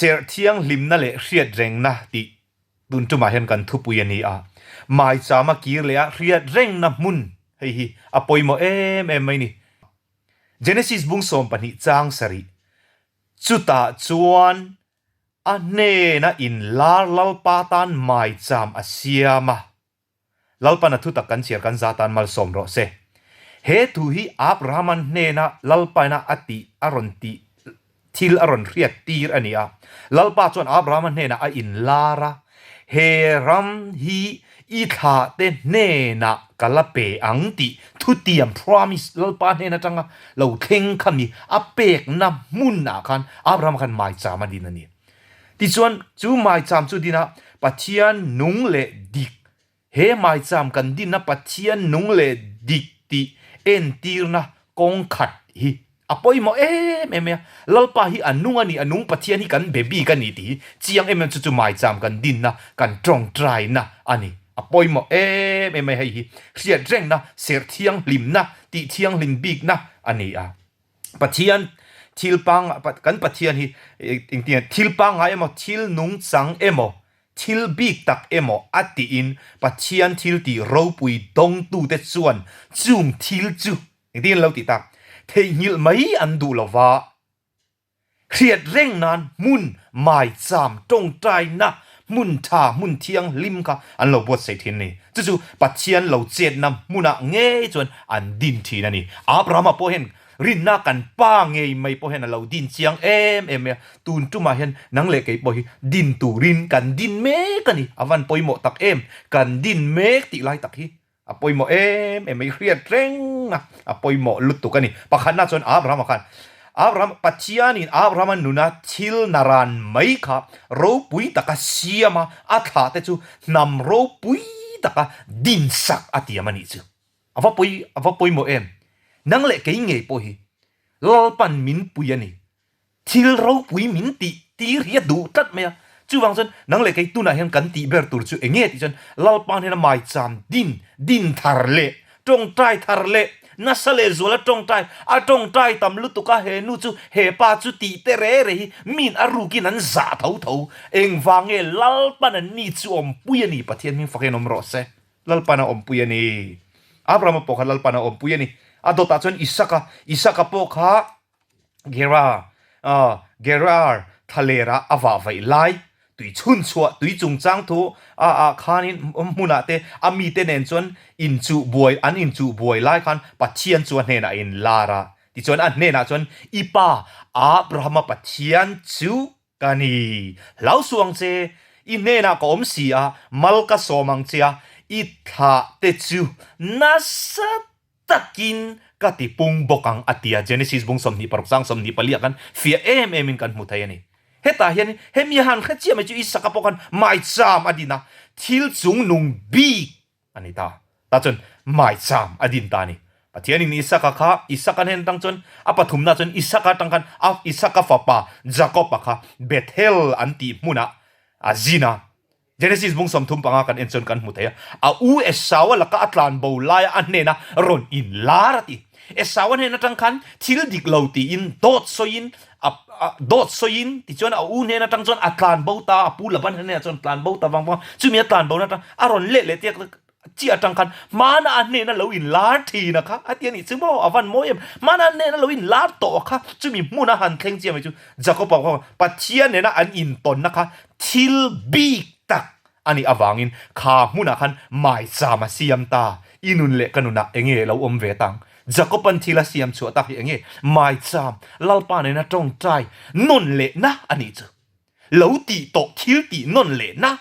Serh thianghlimna leh hriatrengna tih tun tumah hian kan thupui a ni a. Maichama kir leh a hriatrengna hmun hei hi a pawimawh em em mai ni. Genesis bung 12 chang sarih chutah chuan a hnena inlar Lalpa tan maicham a siam a. Lalpan a thutak kan chhiar kan za tan malsawm rawh se. He thu hi Abraham-an hnena Lalpaina a tih a rawn tih thil a rawn hriat tir a ni a. Lalpa chuan Abraham-a hnenah a inlar a, He ram hi i thlahte hnenah ka la pe ang tih thutiam, promise, Lalpa hnen atanga lo thleng kha mi a pekna hmunah khan Abraham-a khan maicham a din a ni. Tichuan, chu maicham chu dina Pathian nung leh dik, he maicham kan dinna Pathian nung leh dik tih entirna kawng khat hi a pawimawh em em mai a. Lalpa hi a nung a ni, a nung Pathian hi kan be bik a ni tih hi chiang em em chu chu maicham kan dinna, kan tawngtaina a ni. A pawimawh em em mai hei hi hriat rengna, serh thianghlimna, tih thianghlim bikna a ni a. Pathian thil pang kan Pathian hi engtinge thil pangngai emaw thil nungchang emaw thil bik tak emaw a tiin Pathian thil tih ropui dawngtute chuan chung thil chu engtin an lo tih tak theihnghilh mai an duh lova. Hriat reng nan hmun maicham tawngtaina hmun tha hmun thianghlim kha an lo buatsaih thin a ni. Chu chu Pathian lo chetna hmunah ngei chuan an din thin a ni. Abrahama pawh hian rinna kan pa ngei mai pawh hian a lo din chiang em em mai a. Tun tumah hian nang leh kei pawh hi din turin kan din mek a ni. A van pawimawh tak em! Kan din mek tih lai tak hi A pawimawh em em mai, hriat reng a, a pawimawh lutuk a ni. Pakhatna chuan Abrahama khan, Abraham, Pathianin Abrahama nuna thil naran mai kha ropui taka siam a, a thlah te chu hnam ropui taka dinsak a tiam a nih chu. A va pawi, a va pawimawh em? Nang leh kei ngei pawh hi Lalpan min pui a ni. Thil ropui min tih tir hi a duh tlat mai a, chuvang chuan nang leh kei tunah hian kan tih ber tur chu eng nge tih chuan Lalpa hnena maicham din, din thar leh tawngtai thar leh nasa leh zuala tawngtai, a tawngtai tam lutuk a he nu chu he pa chu tih te re re hi min a rukin an zah tho tho, engvang nge Lalpan an ni chu awmpui a ni Pathian hming fak hian awm rawh se, Lalpan a awmpui a ni. Abrahama pawh kha Lalpan a awmpui a ni. A dawtah chuan Isaka, Isaka pawh kha Gera, Gerar thlalera a vah vaih lai, tui chhun chhuah, tui chungchang thu a ah khanin hmunah te a mite nen chuan inchuh buai, an inchuh buai lai khan Pathian chu a hnenah a inlar a. Tichuan a hnenah chuan, I pa Abrahama Pathian chu ka ni. Hlau suh ang che, i hnenah ka awm si a, mal ka sawm ang che a, i thlah te chu nasa takin ka ti pung bawk ang a ti a, Genesis bung 26 chang 24 ah khan fiah em em in kan hmu thei a ni. Hetah hian hemi han hre chiah mai chu Isaka pawh khan maicham a din a, thil chung nung bik a ni ta. Tah chuan maicham a din ta a ni. Pathianin Isaka kha Isaka hnen atang chuan a pathumna chuan Isaka atang khan a Isaka fapa Jakob-a kha Bethel an tih hmunah a zin a. Genesis bung 35 kan en chuan kan hmu thei a, a u Esau-a laka a tlan bo laia a hnena rawn inlar a ti. Esau-a hnen atang khan thil dik lo tiin dawt sawiin a dawt sawiin tichuan a u hnen atang chuan a tlan bo ta, a pu Laban hnenah chuan tlan bo ta vang vang a, chumi a tlan bona atang a rawn leh leh tiak Chiah atang khan hmana a hnena lo inlar thin a kha a ti a nih chu maw a van mawi em hmana a hnena lo inlar tawh a kha chumi hmuna han thleng chiah mai chu Jacob-a kha Pathian nena an intawnna kha thil bik tak a nih avangin kha hmunah khan maicham a siam ta i nun leh ka nunah enge lo awm ve tang Jacob-a'n thil a siam chhuah tak hi enge maicham Lalpa nena tawngtai nawn lehna a nih chu. Lo tih tawh thil tih nawn leh na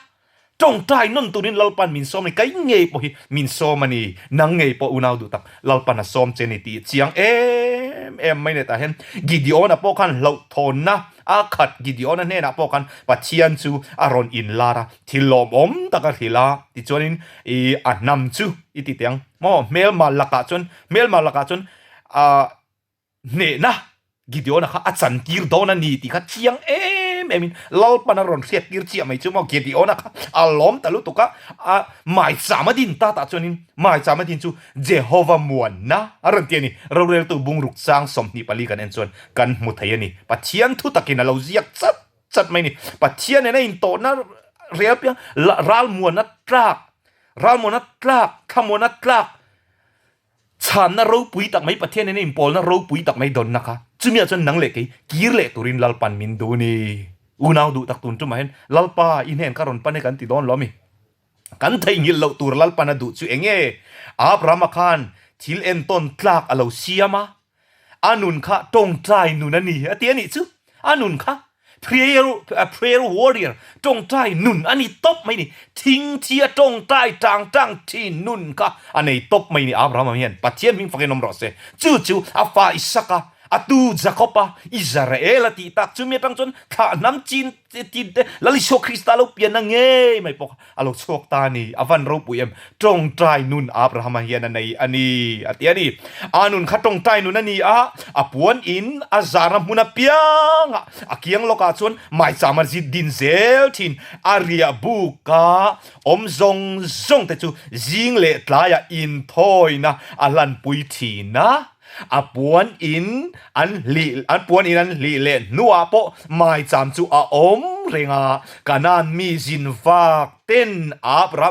tawngtai nawn turin Lalpan min sawm a ni, kei ngei pawh hi min sawm a ni, nang ngei pawh unau duh tak Lalpan a sawm che ni tih chiang em em mai netah hian Gideon-a pawh khan hlauhthawnna a khat, Gideon-a hnenah pawh khan Pathian chu a rawn inlar a, thil lawmawm tak a hrilh a, tichuanin i a hnam chu i ti teh ang maw hmelma lakah chuan hmelma lakah chuan ah Hnehna Gideon-a kha a chantir dawn a ni tih kha chiang em em in Lalpan a rawn hriattir chiah mai chu maw Gideon-a kha a lawm ta lutuk a, a maicham a din ta tah chuanin maicham a din chu Jehova muanna a rawn ti a ni. Roreltu bungruk chang 24 kan en chuan kan hmu thei a ni. Pathian thu takin a lo ziak chat. chat mai a ni. Pathian nena intawhna rel piang ralmuanna tlak, ralmuanna tlak, thlamuanna tlak, chhanna ropui tak mai, Pathian nena inpawlna ropui tak mai dawnna kha chumi ah chuan nang leh kei kir leh turin Lalpan min duh a ni. Unau duh tak tun tumah hian Lalpa i hnen ka rawn pan e kan ti dawn lo a mi. Kan theihnghilh loh tur Lalpan a duh chu eng nge? Abrahama khan thil entawn tlak a lo siam a, A nun kha tawngtai nun a ni a ti a nih chu. A nun kha prayer, prayer warrior, tawngtai nun a ni tawp mai ni. Thingthia tawngtai tang tang thin nun kha a nei tawp mai ni Abraham hian. Pathian hming fakin awm rawh se. Chu chu a fa Isaka, a tu Jakoba, Israel a tih tak chumi atang chuan thlah hnam chin tin te Lal Isua Krista lo pianna ngei mai pawh kha A lo chhuak ta a ni, a van ropui em? Tawngtai nun Abrahama hian a nei a ni, a ti a ni. A nun kha tawngtai nun a ni a, a puan in a zarna hmun apiangah a kiang lawkah chuan maicham a zit din zel thin. A riah buka awm zawng zawng te chu zing leh tlaiah inthawina a hlanpui thin a. A puan in an hlih an puan in an hlih leh hnuah pawh maicham chu a awm reng a, Kanaan mi zin vak ten Abra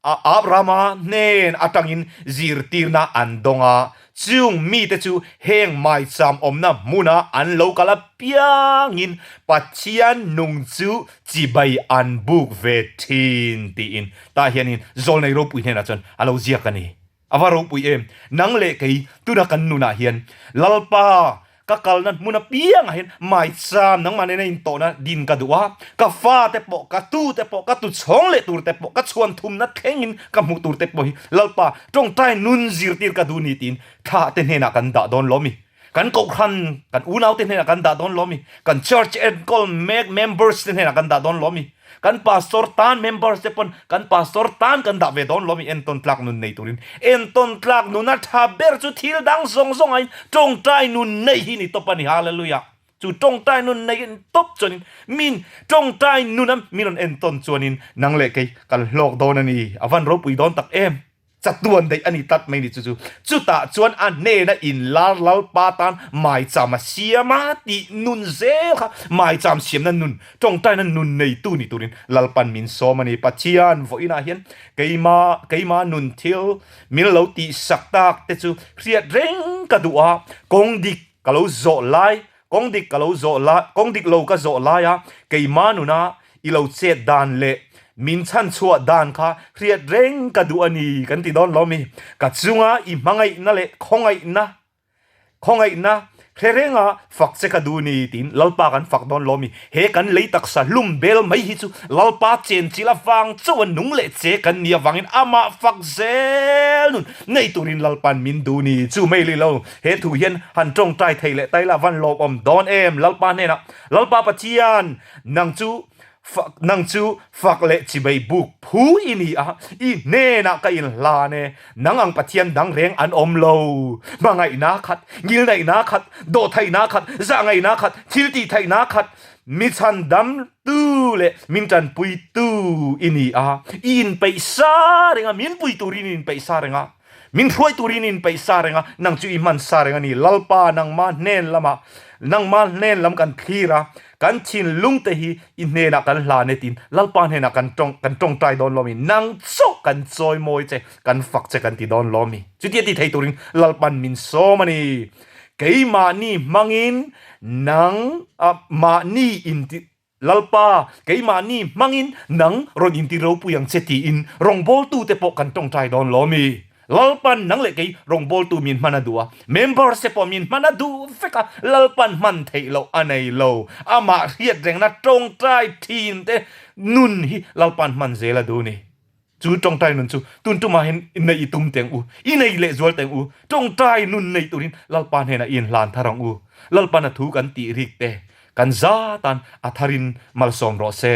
Abrahama hnen atangin zirtirna an dawng a, chung mite chu heng maicham awmna hmuna an lo kal apiangin Pathian nung chu chibai an buk ve thin tiin tah hianin Zawlnei ropui hnenah chuan a lo ziak a ni. A va ropui em! Nang leh kei tuna kan nunah hian Lalpa ka kalna hmun apiangah hian maicham nangmah nena intawhna din ka duh a, ka fate pawh, ka tute pawh, ka tuchhawng leh turte pawh, ka chhuan thumna thlengin ka hmuh turte pawh hi Lalpa tawngtai nun zirtir ka duh ni tiin thlahte hnenah kan dah dawn lo mi? Kan kohhran, kan unaute hnenah kan dah dawn lo mi? Kan church enkawl mek members te hnenah kan dah dawn lo mi? Kan pastor tan members te pawn kan pastor tan kan dah ve dawn lo mi? Entawn tlak nun nei turin. Entawn tlak nuna tha ber chu thil dang zawng zawng aiin tawngtai nun nei hi ni tawp a ni. Hallelujah! Chu tawngtai nun nei in tawp chuanin min tawngtai nuna min rawn entawn chuanin nang leh kei kan hlawk dawn a ni. A van ropui dawn tak em! Chatuan daih a ni tlat mai ni chu chu. Chutah chuan a hnena inlar Lalpa tan maicham a siam a tih nun zel kha maicham siamna nun, tawngtaina nun neitu ni turin Lalpan min sawm a ni. Pathian vawiinah hian keima keima nun thil min lo tihsak tak te chu hriat reng ka duh a, kawng dik ka lo zawh lai, kawng dik ka lo zawh lai, kawng dik lo ka zawh lai a, keima nuna I lo chet dan leh min chhan chhuah dan kha hriat reng ka duh a ni kan ti dawn lo mi. Ka chunga i hmangaihna leh khawngaihna khawngaihna hre renga fak che ka duh ni tiin Lalpa kan fak dawn lo mi. He kan lei taksa hlum bel mai hi chu Lalpa chenchilh avang chauh a nung leh che kan ni avangin amah fak zel nun nei turin Lalpa'n min duh ni. Chu mai lih lo he thu hian han tawngtai thei leh tai la van lawmawm dawn em Lalpa hnenah Lalpa Pathian Nang chu fak nang chu fak leh chibei buk phu i ni a, i hnenah ka inhlan e. Nang ang Pathian dang reng an awm lo. Hmangaihna khat, ngilnaihna khat, dawhtheihna khat, zahngaihna khat, thiltihtheihna khat, mi chhandamtu leh min tanpuitu i ni a. I inpeih sa reng a, min pui turin i inpeih sa reng a. Min hruai turin in peih sa reng a, nang chu i hman sa reng a ni. Lalpa, nangma hnen lamah, nangma hnen lam kan thlir a, kan thinlung te hi i hnenah kan hlan e tiin Lalpa hnenah kan tawng, kan tawngtai dawn lo mi? Nang chauh kan chawimawi che, kan fak che kan ti dawn lo mi? Chutia ti thei turin Lalpa'n min sawm a ni. Keimahni hmangin nang, mahni inti, Lalpa, keimahni hmangin nang rawn inti ropui ang che tiin rawngbawltute pawh kan tawngtai dawn lo mi? Lalpan nang leh kei rawngbawltu min hman a duh a, members te pawh min hman a duh vek a, Lalpan hman theih loh a nei lo. Amah hriat rengna tawngtai thin te nun hi Lalpan hman zel a duh ni. Chu tawngtai nun chu tun tumah hian nei i tum teng u, i nei lehzual teng u. Tawngtai nun nei turin Lalpa hnenah i inhlan thar ang u. Lalpan a thu kan tih rik te kan za tan a tharin malsawm rawh se.